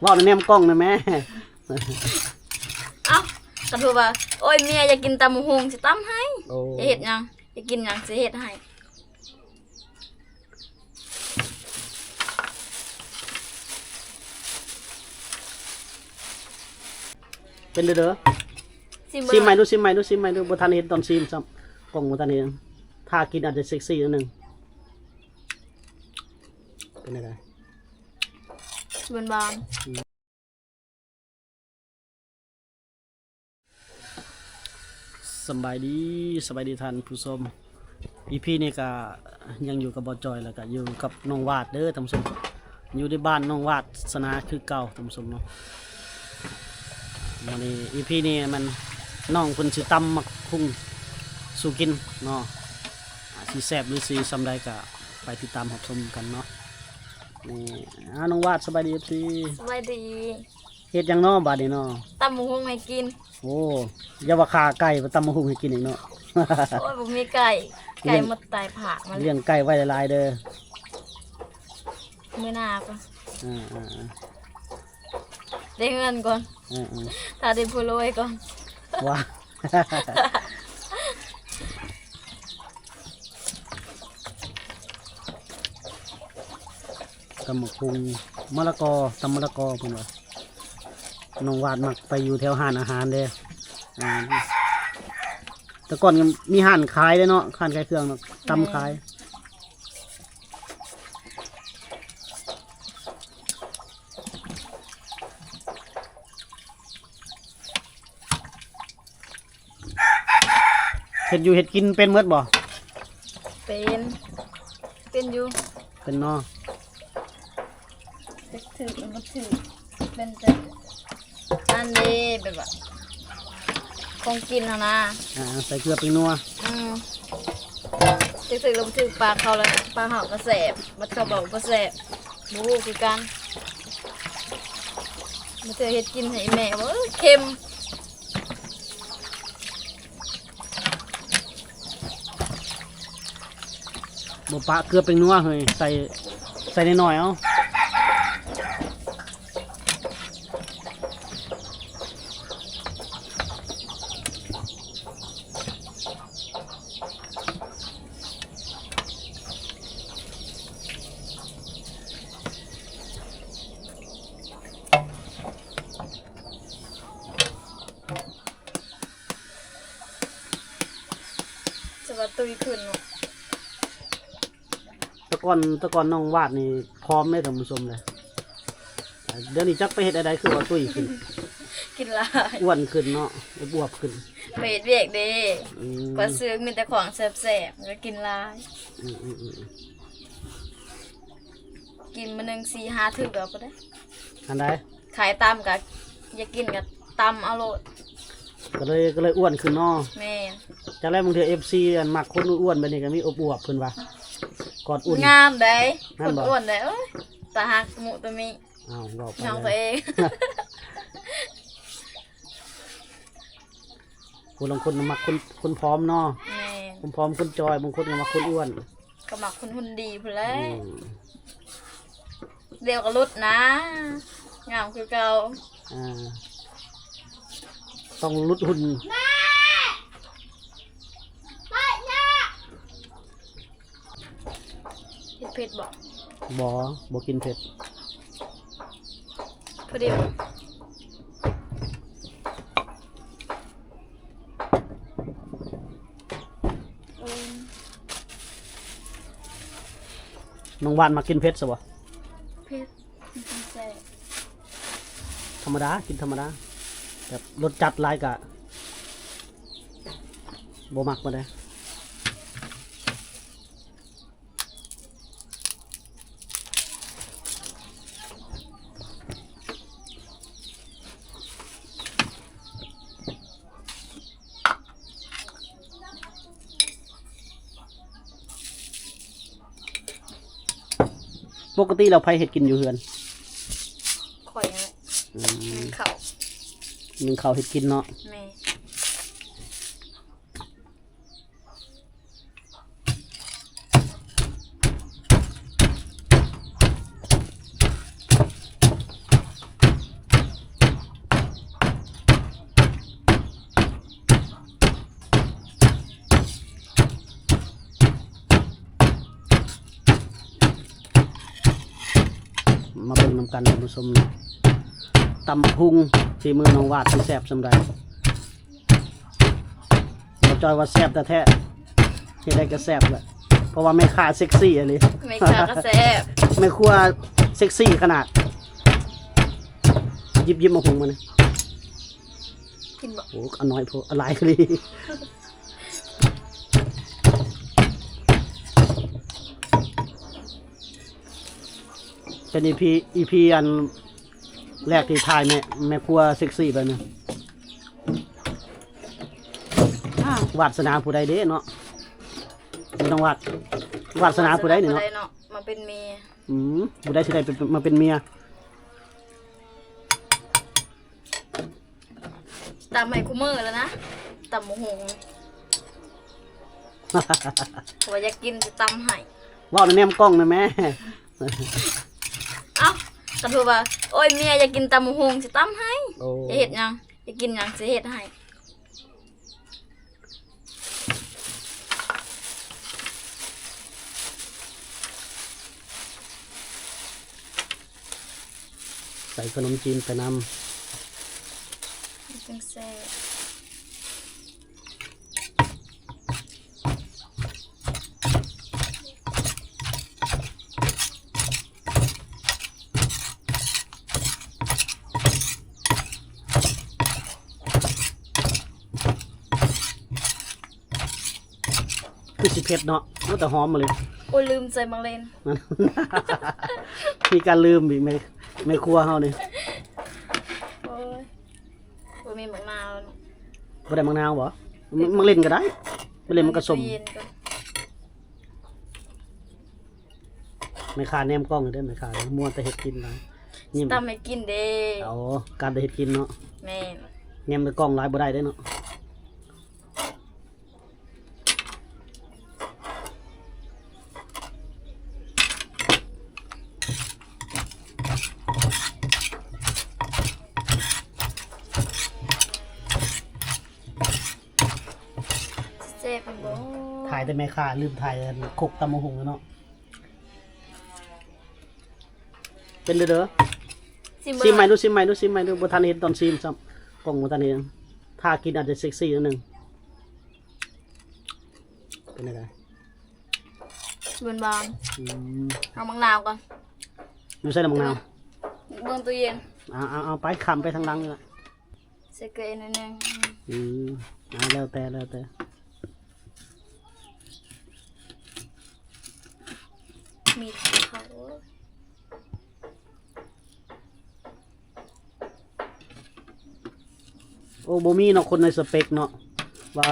ເວົ້າໃນແນມກ້ອງນະແມ່. ເອົ້າ ຄັນເພິ່ນວ່າ ໂອ້ຍ ເມຍຢາກກິນຕຳບັກຫຸ່ງ ຊິຕຳໃຫ້. ໂອ້ ຈະເຮັດຫຍັງ ຢາກກິນຫຍັງ ຊິເຮັດໃຫ້. ເປັນເດີ ຊີມ ຊີມໃໝ່ດູ ຊີມໃໝ່ດູ ຊີມໃໝ່ດູ. ບໍ່ທັນເຫັນຕອນຊີມຊ້ຳ ກ້ອງບໍ່ທັນເຫັນ. ຖ້າກິນອາດຈະເຊັກຊີໜ້ອຍໜຶ່ງ. ເປັນຈັ່ງໃດ? ບາງໆ. ສະບາຍດີ ສະບາຍດີທ່ານຜູ້ຊົມ. ອີພີນີ້ກະຍັງຢູ່ກັບບ່າວຈອຍ ແລ້ວກະຢູ່ກັບນ້ອງວາດເດີທ່ານຜູ້ຊົມ. ຢູ່ໃນບ້ານນ້ອງວາດສະໜາຄືເກົ່າທ່ານຜູ້ຊົມເນາະ. ມື້ນີ້ ອີພີນີ້ແມ່ນນ້ອງເພິ່ນຊິຕຳໝາກຫຸ່ງສູ່ກິນເນາະ. ອາ ຊິແຊບຫຼືຊິຊ່ຳໃດກະໄປຕິດຕາມຮັບຊົມກັນເນາະ. ນີ້ ອາ ນ້ອງວາດ ສະບາຍດີ ເອັຟຊີ. ສະບາຍດີ. ເຮັດຫຍັງເນາະບາດນີ້ເນາະ? ຕຳບັກຫຸ່ງໃຫ້ກິນ. ໂອ້ ຢ່າວ່າຂ້າໄກ່ ຕຳບັກຫຸ່ງໃຫ້ກິນອີກເນາະ. ໂອ້ຍ ບໍ່ມີໄກ່ ໄກ່ໝົດຕາຍພາກມັນ. ລ້ຽງໄກ່ໄວ້ຫຼາຍໆເດີ ມື້ໜ້າກ່ອນ. ເອີໆໆ ໄດ້ເງິນກ່ອນ. ເອີໆ ຖ້າໄດ້ຜູ້ລວຍກ່ອນ. ວ້າ ຕຳບັກຫຸ່ງ ມະລະກອ ຕຳມະລະກອເພິ່ນວ່າ. ນ້ອງວາດມັກໄປຢູ່ແຖວຮ້ານອາຫານເດ້. ອາ ແຕ່ກ່ອນກໍມີຮ້ານຂາຍເດ້ເນາະ ຮ້ານຂາຍເຄື່ອງເນາະ ຕຳຂາຍ. ເຮັດຢູ່ເຮັດກິນເປັນໝົດບໍ່? ເປັນ ເປັນຢູ່ ເປັນເນາະ. ຖືກ ຖືກ ເປັນແຕ່ອັນນີ້ ແບບວ່າຂອງກິນຫັ້ນນະ. ອາ ໃສ່ເກືອແປ້ງນົວ. ອືມ ຖືກ ຖືກ ແລ້ວບໍ່ຖືກປາກເຂົາ ແລ້ວປາກເຮົາກໍແຊບ ບັດເຂົາບອກບໍ່ແຊບ ບໍ່ຮູ້ຄືກັນ. ບາງເທື່ອເຮັດກິນໃຫ້ແມ່ ເອີ ເຄັມ. ບໍ່ປະເກືອແປ້ງນົວເຮີ້ຍ ໃສ່ ໃສ່ໜ້ອຍໆເອົາ. ສະວ່າຕຸ້ຍຂຶ້ນເນາະ. ແຕ່ກ່ອນ ແຕ່ກ່ອນນ້ອງວາດນີ້ຜອມເດ້ທ່ານຜູ້ຊົມເດ້. ດຽວນີ້ຈັກໄປເຮັດແນວໃດ ຄືວ່າຕຸ້ຍຂຶ້ນ ກິນຫຼາຍ ອ້ວນຂຶ້ນເນາະ ອວບໆຂຶ້ນ ໄປເຮັດວຽກເດ້. ອືມ ກວ່າຊື້ມີແຕ່ຂອງແຊບໆ ກໍກິນຫຼາຍ. ອືມໆໆ ກິນມື້ໜຶ່ງສີ່ຫ້າເທື່ອກໍໄດ້ ອັນໃດ ຂາຍຕຳກະຢາກກິນກະຕຳເອົາໂລດ ກໍເລີຍ ກໍເລີຍອ້ວນຂຶ້ນເນາະ. ແມ່ນ ຈັກແລ້ວ ບາງເທື່ອເອັຟຊີ ອັນມັກຄົນອ້ວນແບບນີ້ກໍມີ ອວບໆເພິ່ນວ່າ ກອດອຸ່ນ ງາມໃດ໋ ຄົນອ້ວນໃດ໋. ເອີຍ ຕາຮັກ ຕະມຸຕະມິ ອ້າວ ເວົ້າໄປ ນ້ອງຕົວເອງ. ຜູ້ລາງຄົນມັກຄົນ ຄົນຜອມເນາະ. ແມ່ນ ຄົນຜອມ ຄົນຈ່ອຍ ບາງຄົນກໍມັກຄົນອ້ວນ. ກໍມັກຄົນຫຸ່ນດີພຸ້ນແຫຼະ. ອືມ ດຽວກໍຫຼຸດນະ ງາມຄືເກົ່າ. ອ່າ ຕ້ອງຫຼຸດຫຸ່ນ. ເຜັດໆບໍ່? ບໍ່ ບໍ່ກິນເຜັດ. ພໍດີ. ນ້ອງວາດມັກກິນເຜັດຊະບໍ່? ເຜັດ ມັນແຊບ. ທຳມະດາ ກິນທຳມະດາ ແບບລົດຈັດຫຼາຍກະບໍ່ມັກປານໃດ. ປົກກະຕິແລ້ວໃຜເຮັດກິນຢູ່ເຮືອນ? ຂ້ອຍຫັ້ນແຫຼະ. ອືມ ໜຶ້ງເຂົ້າ ໜຶ້ງເຂົ້າເຮັດກິນເນາະ. ແມ່ນ. ເ ກັນທ່ານຜູ້ຊົມ ຕຳບັກຫຸ່ງຝີມືນ້ອງວາດຊິແຊບສ່ຳໃດ. ບໍ່ຈ່ອຍວ່າແຊບແທ້ໆ ເຮັດໄດ້ກໍແຊບແຫຼະ ເພາະວ່າແມ່ຄ້າເຊັກຊີອີ່ຫຼີ. ແມ່ຄ້າກໍແຊບ ແມ່ຄົວເຊັກຊີຂະໜາດ. ຫຍິບ ຫຍິບໝາກຫຸ່ງມານີ້ ກິນບໍ່? ໂອ້ ອັນນ້ອຍໂພດ ອັນຫຼາຍອີ່ຫຼີ. ເປັນອີພີ ອີພີອັນແລກທີ່ຖ່າຍແມ່ ແມ່ຄົວເຊັກຊີແບບນີ້. ວາດສະໜາຜູ້ໃດເດ້ເນາະ ບໍ່ຕ້ອງວາດ ວາດສະໜາຜູ້ໃດນີ້ເນາະ ມາເປັນເມຍ. ອືມ ຜູ້ໃດຊິໄດ້ເປັນ ມາເປັນເມຍ. ຕຳໃຫ້ຄູ່ມື້ແລ້ວນະ ຕຳບັກຫຸ່ງ ວ່າຢາກກິນຊິຕຳໃຫ້. ເວົ້າໃນແນມກ້ອງນະແມ່. ເອົ້າ ຄັນເພິ່ນວ່າ ໂອ້ຍ ເມຍຢາກກິນຕຳບັກຫຸ່ງ ຊິຕຳໃຫ້. ໂອ້ ຢາກເຮັດຫຍັງ ຢາກກິນຫຍັງ ຊິເຮັດໃຫ້. ໃສ່ຂະໜົມຈີນໄປນຳ ມັນຈັ່ງແຊບ. ຄືຊິເຜັດເນາະ ໂອ້ ແຕ່ຫອມມາເລີຍ. ໂອ້ຍ ລືມໃສ່ໝາກເລັ່ນ ມີການລືມອີກ ແມ່ ແມ່ຄົວເຮົານີ້. ໂອ້ຍ ບໍ່ມີໝາກນາວເນາະ. ບໍ່ໄດ້ໝາກນາວບໍ່? ໝາກເລັ່ນກໍໄດ້ ໝາກເລັ່ນມັນກໍສົ້ມ. ແມ່ຄ້າແນມກ້ອງເດີ້ ແມ່ຄ້າ ມັວແຕ່ເຮັດກິນນະ ຍິ້ມ ຕຳໃຫ້ກິນເດ້. ເອົາ ການແຕ່ເຮັດກິນເນາະ. ແມ່ນ ແນມແຕ່ກ້ອງຫຼາຍບໍ່ໄດ້ເດ້ເນາະ. ແຊບແມ່ນບໍ່? ຖ່າຍແຕ່ແມ່ຄ້າ ລືມຖ່າຍອັນຄົກຕຳບັກຫຸ່ງແລ້ວເນາະ. ເປັນເດີ້? ຊີມໃໝ່ດູ ຊີມໃໝ່ດູ ຊີມໃໝ່ດູ. ບໍ່ທັນເຫັນຕອນຊີມຊ້ຳ ກ້ອງບໍ່ທັນເຫັນ. ຖ້າກິນອາດຈະເຊັກຊີໜ້ອຍໜຶ່ງ. ເປັນຈັ່ງໃດ? ຫວານໆ. ອືມ ເອົາໝາກນາວກ່ອນ. ຢູ່ໃສລະໝາກນາວ? ເບິ່ງຕູ້ເຢັນ. ເອົາ ເອົາ ເອົາໄປ ຂ້າມໄປທາງຫຼັງນີ້ລະ. ໃສ່ເກືອອີກໜ້ອຍໜຶ່ງ. ອືມ ເອົາ ແລ້ວແຕ່ ແລ້ວແຕ່. ມີດເຂົາ. ໂອ້ ບໍ່ມີເນາະ ຄົນໃນສະເປັກເນາະ ວ່າ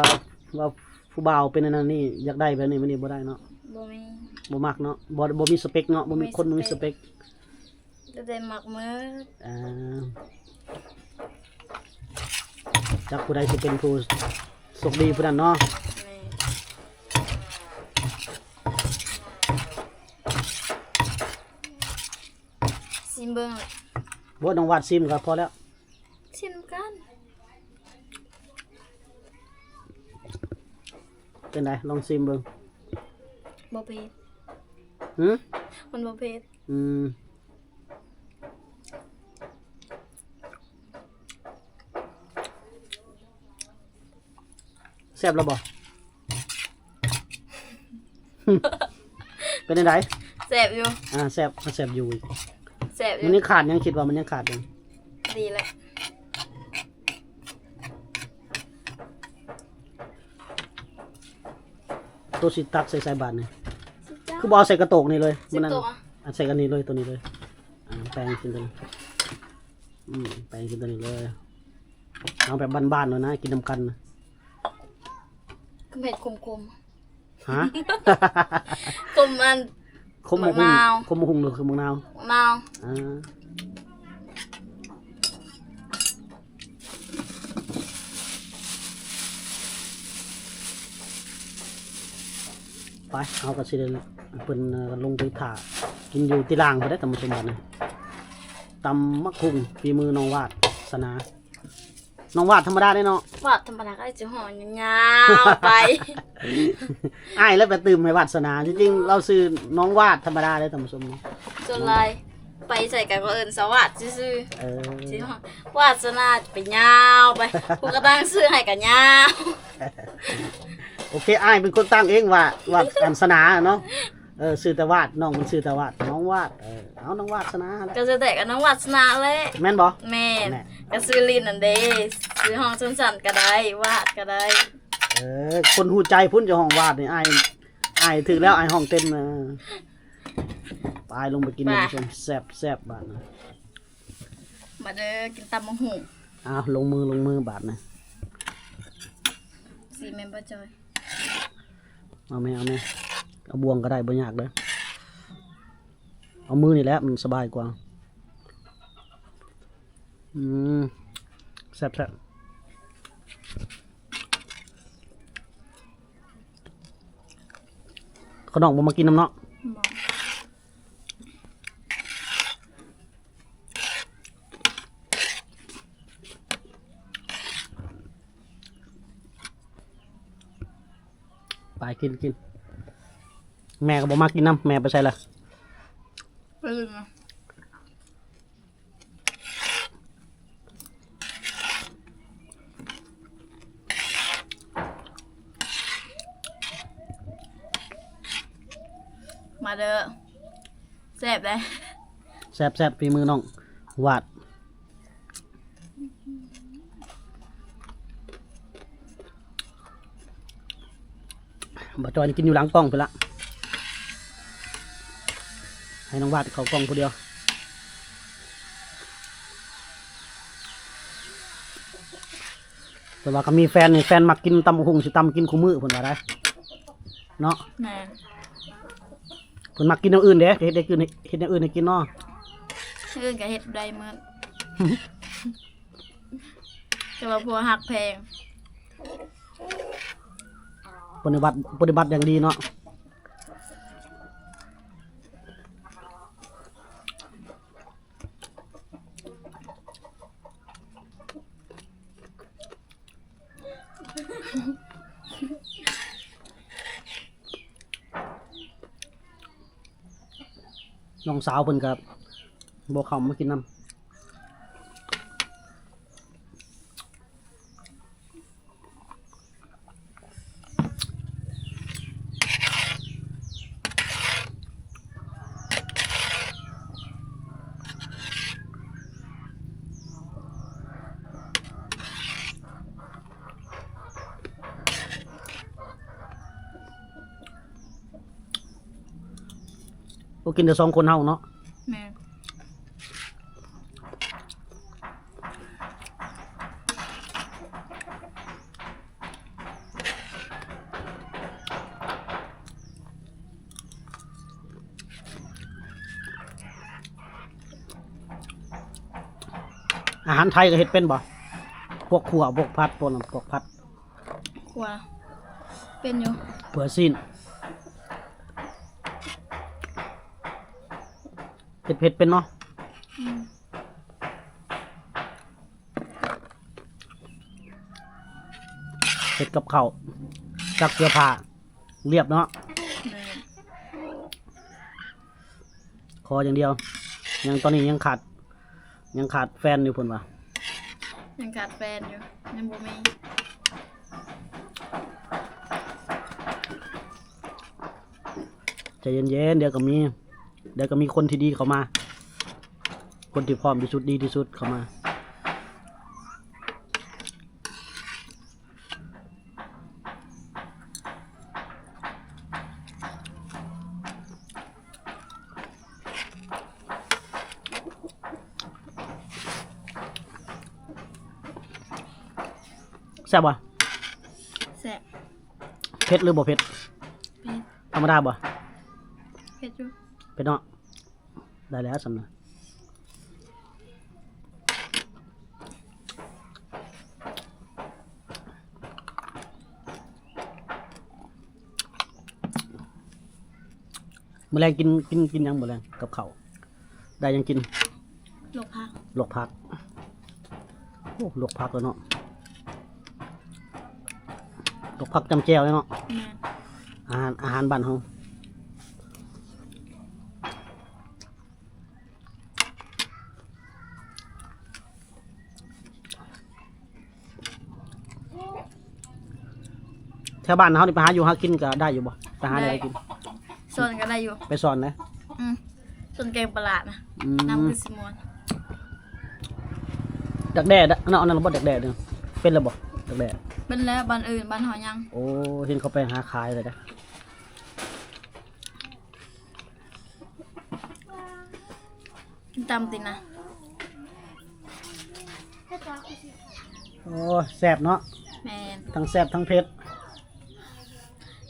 ວ່າຜູ້ບ່າວເປັນອັນນັ້ນນີ້ ຢາກໄດ້ແບບນີ້ ແບບນີ້ບໍ່ໄດ້ເນາະ. ບໍ່ມີ ບໍ່ມັກເນາະ. ບໍ່ ບໍ່ມີສະເປັກເນາະ ບໍ່ມີ ບໍ່ມີ ຄົນບໍ່ມີສະເປັກ ສະເປັກ. ກໍໄດ້ມັກໝົດ. ອ່າ ຈັກຜູ້ໃດຊິເປັນຜູ້ໂຊກດີຜູ້ນັ້ນເນາະ. ແມ່ນ. ຊີມເບິ່ງແຫຼະ. ບໍ່ ນ້ອງວາດຊີມກໍພໍແລ້ວ. ຊີມນຳກັນ. ເປັນໃດ? ລອງຊີມເບິ່ງ. ບໍ່ເຜັດ. ຫື? ມັນບໍ່ເຜັດ. ອືມ. ແຊບແລ້ວບໍ່? ເປັນຈັ່ງໃດ? ແຊບຢູ່. ອ່າ ແຊບ ແຊບຢູ່. ແຊບຢູ່. ມັນຍັງຂາດຫຍັງ? ຄິດວ່າມັນຍັງຂາດຫຍັງ? ດີແຫຼະ. ໂຕຊິຕັກໃສ່ໃສ່ບາດນີ້ ຄືບໍ່ເອົາໃສ່ກະໂຕກນີ້ເລີຍ? ມັນອັນ ໃສ່ກັນນີ້ເລີຍ ໂຕນີ້ເລີຍ. ອ່າ ແປງກິນໂຕນີ້. ອືມ ແປງກິນໂຕນີ້ເລີຍ. ເອົາແບບບ້ານໆ ໂລດນະ ກິນນຳກັນ. ຄືເຮັດຂົມໆ. ຮະ? ຂົມອັນ ຂົມໝາກຫຸ່ງ ໝາກນາວ. ຂົມໝາກຫຸ່ງ ຫຼື ຂົມໝາກນາວ? ໝາກນາວ. ອ່າ ໄປ ເຮົາກໍຊິໄດ້ ເພິ່ນ ເອີ ລົງໄປຖ້າກິນຢູ່ທີ່ລ່າງພຸ້ນເດ້ ທ່ານຜູ້ຊົມ. ບັດນີ້ ຕຳໝາກຫຸ່ງ ຝີມືນ້ອງວາດສະໜາ. ນ້ອງວາດທຳມະດາເດ້ເນາະ. ວາດທຳມະດາກໍຊິຫໍ່ຍາວໆໄປ. ອ້າຍລະໄປຕື່ມໃຫ້ວາດສະໜາ. ທີ່ຈິງລາວຊື່ນ້ອງວາດທຳມະດາເດ້ທ່ານຜູ້ຊົມ. ສ່ວນຫຼາຍ ໄປໃສກະເອີ້ນສະຫວາດຊື່ໆ ເອີ ຊິວາດສະໜາໄປຍາວໄປ ຜູ້ກະຕັ້ງຊື່ໃຫ້ກະຍາວ. ໂອເຄ ອ້າຍເປັນຄົນຕັ້ງເອງ ຫວາດ ຫວາດ ອັນ ສະໜາເນາະ. ເອີ ຊື່ແຕ່ຫວາດ ນ້ອງມັນຊື່ແຕ່ຫວາດ ນ້ອງຫວາດ ເອີ ເອົາ ນ້ອງຫວາດສະໜາແຫຼະ ກະຊື່ແຕ່ກະນ້ອງຫວາດສະໜາແຫຼະ. ແມ່ນບໍ່? ແມ່ນ ແມ່ນ ກະຊື່ຫຼິ້ນຫັ້ນເດ້ ຊື່ຮ້ອງສັ້ນໆກະໄດ້ ຫວາດກະໄດ້. ເອີ ຄົນຮູ້ໃຈພຸ້ນ ເຈົ້າຮ້ອງຫວາດນີ້ ອ້າຍ ອ້າຍຖືກແລ້ວ ອ້າຍຮ້ອງເຕັມ. ເອີ ໄປ ລົງໄປກິນ ໄປ ທ່ານຜູ້ຊົມ ແຊບໆ ບາດນີ້ ມາເດີ ກິນຕຳບັກຫຸ່ງ. ອ້າວ ລົງມື ລົງມືບາດນີ້ ຊີແມ່ນບໍ່ຈອຍ? ເອົາແມ່ ເອົາແມ່ ເອົາບ່ວງກະໄດ້ ບໍ່ຍາກເດີ ເອົາມືນີ້ແຫຼະ ມັນສະບາຍກວ່າ. ອືມ ແຊບໆ. ຂະນ້ອງບໍ່ມາກິນນຳເນາະ? ບໍ່. ໄປ ກິນ ກິນ ແມ່ກະບໍ່ມາກິນນຳ ແມ່ໄປໃສລະ? ໄປຫຼິ້ນນະ. ມາເດີ ແຊບເດ້ ແຊບໆ ຝີມືນ້ອງຫວາດ. ບ່າວຈອຍນີ້ກິນຢູ່ຫຼັງກ້ອງພຸ້ນລະ ໃຫ້ນ້ອງຫວາດເຂົ້າກ້ອງຜູ້ດຽວ. ແຕ່ວ່າກະມີແຟນນີ້ ແຟນມັກກິນຕຳບັກຫຸ່ງ ຊິຕຳກິນຄູ່ມື້ເພິ່ນວ່າໄດ໋ເນາະ. ແມ່ນ ເພິ່ນມັກກິນແນວອື່ນເດ້ ເຮັດ ເຮັດແນວອື່ນໃຫ້ກິນເນາະ. ແນວອື່ນກະເຮັດໄດ້ໝົດ ແຕ່ວ່າຜົວຮັກແພງ ປະຕິບັດ ປະຕິບັດຢ່າງດີເນາະ. ນ້ອງສາວເພິ່ນກະບໍ່ເຂົ້າມາກິນນຳ. ໂອ ກິນແຕ່ສອງຄົນເຮົາເນາະ. ແມ່ນ ອາຫານໄທກະເຮັດເປັນບໍ່? ພວກຂົ້ວ ພວກຜັດ ພວກນັ້ນ ພວກຜັດ. ຂົ້ວເປັນຢູ່ ຂົ້ວຊີ້ນ ເຮັດເຜັດເປັນເນາະ. ອືມ ເຮັດກັບເຂົ້າ ຊັກເສື້ອຜ້າ ລຽບເນາະ. ແມ່ນ ຂໍຢ່າງດຽວ ຍັງ ຕອນນີ້ຍັງຂາດ ຍັງຂາດແຟນຢູ່ເພິ່ນວ່າ ຍັງຂາດແຟນຢູ່ ຍັງບໍ່ມີ. ໃຈເຢັນໆ ດຽວກະມີ ດຽວກະມີຄົນທີ່ດີເຂົ້າມາ ຄົນທີ່ພ້ອມທີ່ສຸດ ດີທີ່ສຸດເຂົ້າມາ. ແຊບບໍ່? ແຊບ. ເຜັດຫຼືບໍ່ເຜັດ? ເຜັດ. ທຳມະດາບໍ່? ເຜັດຢູ່. ເຜັດເນາະ. ໄດ້ແລ້ວຊັ້ນນະ. ມື້ແລງກິນ ກິນ ກິນຫຍັງມື້ແລງກັບເຂົ້າ? ໄດ້ຫຍັງກິນ? ລວກຜັກ. ລວກຜັກ. ໂອ້ ລວກຜັກແລ້ວເນາະ. ລວກຜັກຈ້ຳແຈ່ວເລີຍເນາະ. ແມ່ນ. ອາຫານ ອາຫານບ້ານເຮົາ. ແຖວບ້ານເຮົານີ້ໄປຫາຢູ່ຫາກິນກໍໄດ້ຢູ່ບໍ່? ໄປຫາແນວກິນ ໄດ້ ສວນກໍໄດ້ຢູ່ ໄປສວນນະ ອືມ ສວນແກງປາຫຼານະ ອືມ ນ້ຳຄືຊິມ່ວນ ດັກແດ້ເນາະ ອັນນັ້ນລະບໍ່ ດັກແດ້ເນາະ ເປັນລະບໍ່ ດັກແດ້ ເປັນແລ້ວ ບ້ານອື່ນ ບ້ານເຮົາຍັງ ໂອ້ ເຫັນເຂົາໄປຫາຂາຍແລ້ວເດ້ ກິນຕຳຕິນະ ໂອ້ ແຊບເນາະ ແມ່ນ ທັງແຊບທັງເຜັດ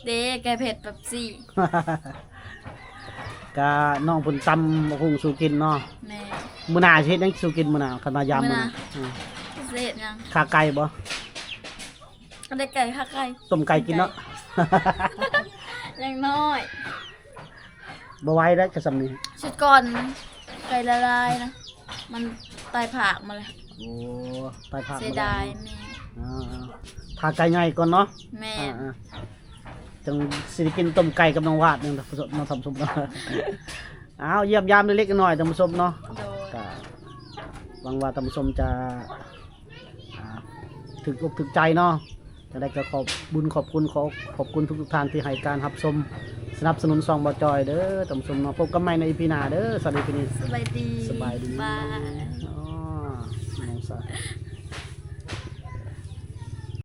ເດ້ ແກ້ເຜັດເປັບຊີ ກະນ້ອງເພິ່ນຕຳບັກຫຸ່ງສູ່ກິນເນາະ ແມ່ນ ມື້ໜ້າຊິເຮັດຫຍັງສູ່ກິນມື້ໜ້າ ຄັນມາຢາມມື້ໜ້າ ມື້ໜ້າ ອືມ ຊິເຮັດຫຍັງ ຂາໄກ່ບໍ່? ຄັນໄດ້ໄກ່ ຂາໄກ່ ຕົ້ມໄກ່ກິນເນາະ ຢ່າງນ້ອຍ ບໍ່ໄຫວແລ້ວ ກະຊ່ຳນີ້ ຊຸດກ່ອນໄກ່ລະລາຍນະ ມັນຕາຍພາກມາແລ້ວ ໂອ້ ຕາຍພາກມາແລ້ວ ເສຍດາຍ ແມ່ນ ອ່າ ຖ້າໄກ່ໃຫຍ່ກ່ອນເນາະ ແມ່ນ ອ່າໆ ຈັ່ງຊິໄດ້ກິນຕົ້ມໄກ່ກັບນ້ອງວາດໜຶ່ງ ເນາະ ທ່ານຜູ້ຊົມເນາະ ອ້າວ ຢ້ຽມຢາມເລັກໆນ້ອຍໆ ທ່ານຜູ້ຊົມເນາະ ໂດຍ ກະຫວັງວ່າທ່ານຜູ້ຊົມຈະ ອ່າ ຖືກອົກຖືກໃຈເນາະ ຈັ່ງໃດກໍຂອບບຸນຂອບຄຸນ ຂໍຂອບຄຸນທຸກໆທ່ານທີ່ໃຫ້ການຮັບຊົມ ສະໜັບສະໜູນຊ່ອງບ່າວຈ່ອຍເດີທ່ານຜູ້ຊົມເນາະ ພົບກັນໃໝ່ໃນອີພີໜ້າເດີ ສຳລັບອີພີນີ້ ສະບາຍດີ ສະບາຍດີ ບາຍ ອໍ ນ້ອງສາວ